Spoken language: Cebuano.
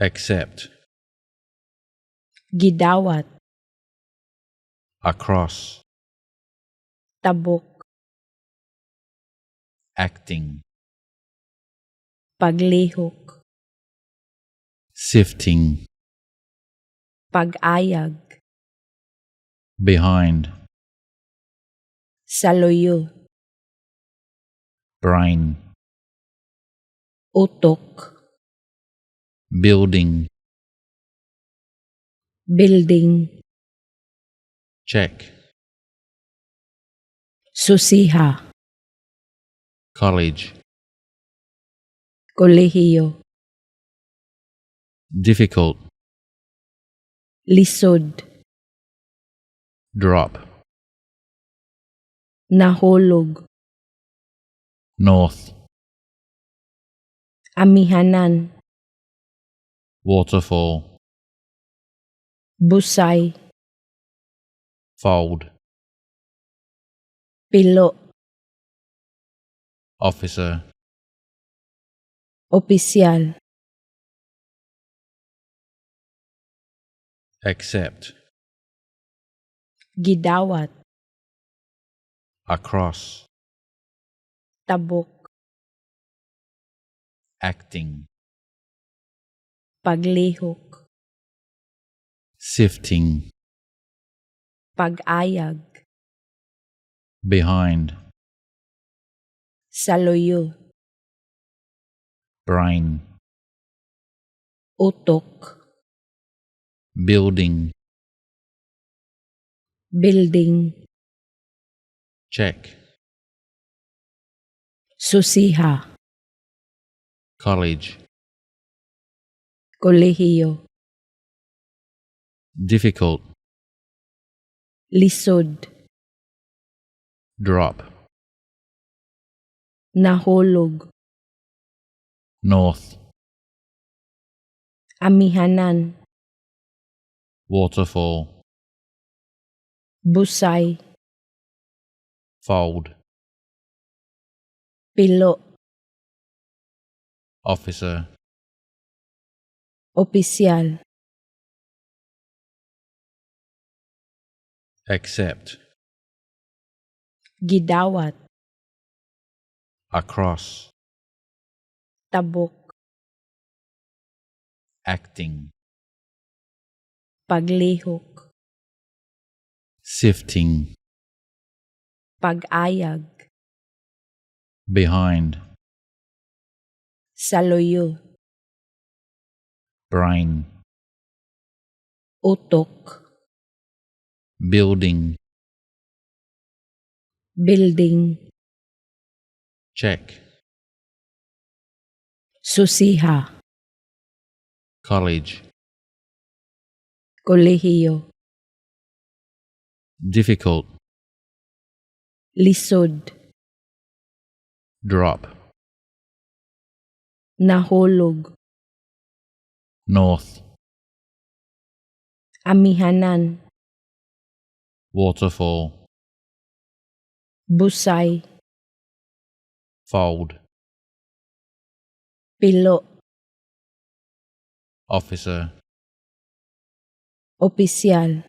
Accept. Gidawat. Across. Tabok. Acting. Paglihok. Sifting. Pag-ayag. Behind. Saluyo. Brain. Utok. Building. Building. Check. Susiha. College. Kolehiyo. Difficult. Lisod. Drop. Nahulog. North. Amihanan. Waterfall. Busay. Fold. Pilo. Officer. Opisyal. Accept. Gidawat. Across. Tabok. Acting. Paglihok. Sifting. Pag-ayag. Behind. Saluyo. Brain. Utok. Building. Building. Check. Susiha. College. Kolehiyo. Difficult. Lisod. Drop. Nahulog. North. Amihanan. Waterfall. Busay. Fold. Pilo. Officer. Opisyal. Accept. Gidawat. Across. Tabok. Acting. Paglihok. Sifting. Pag-ayag. Behind. Saluyo. Brain. Utok. Building. Building. Check. Susiha. College. Kolehiyo. Difficult. Lisod. Drop. Nahulog. North. Amihanan. Waterfall. Busay. Fold. Pilo. Officer. Opisyal.